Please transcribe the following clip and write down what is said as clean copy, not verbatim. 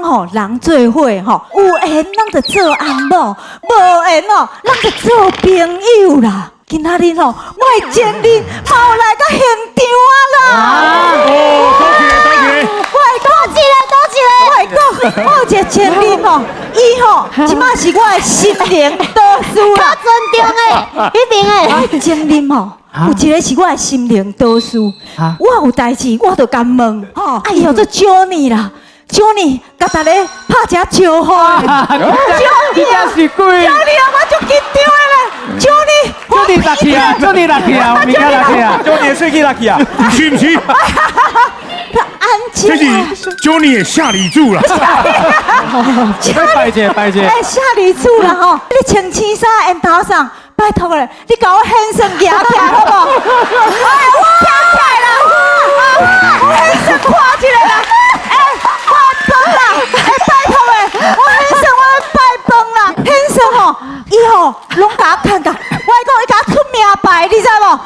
吼人做伙吼，有緣咱就做翁某，無緣哦，咱就做朋友啦。今仔日吼，我的情人嘛有來到現場啊啦！哦，多謝多謝。我會講多一个，多一个。我會講，我有一個情人吼，伊吼這擺是我的心靈導師啦。較尊重的，彼邊的。我的情人吼，有一個是我的心靈導師，我有代誌我就共問，吼，啊，伊叫做 Johnny 啦，Johnny 共大家拍一下招呼。真正是鬼。 Johnny 啊，我足緊張的咧，Johnny， Johnny 落去啊，Johnny 落去啊，物件落去啊。 Johnny 的喙齒落去啊！毋是毋是，安靜這是 Johnny 的舍利子啦。拜一下，拜一下。哎，舍利子啦吼，你穿青衫緣投送，拜託咧，你共我現身舉起來好無？哎，我站起來啦，我現身看一下啦，哎，我飯啦，哎，拜託咧，我現身我欲拜飯啦，現身吼，伊吼攏共我看甲，我講伊共我出名牌，你知無？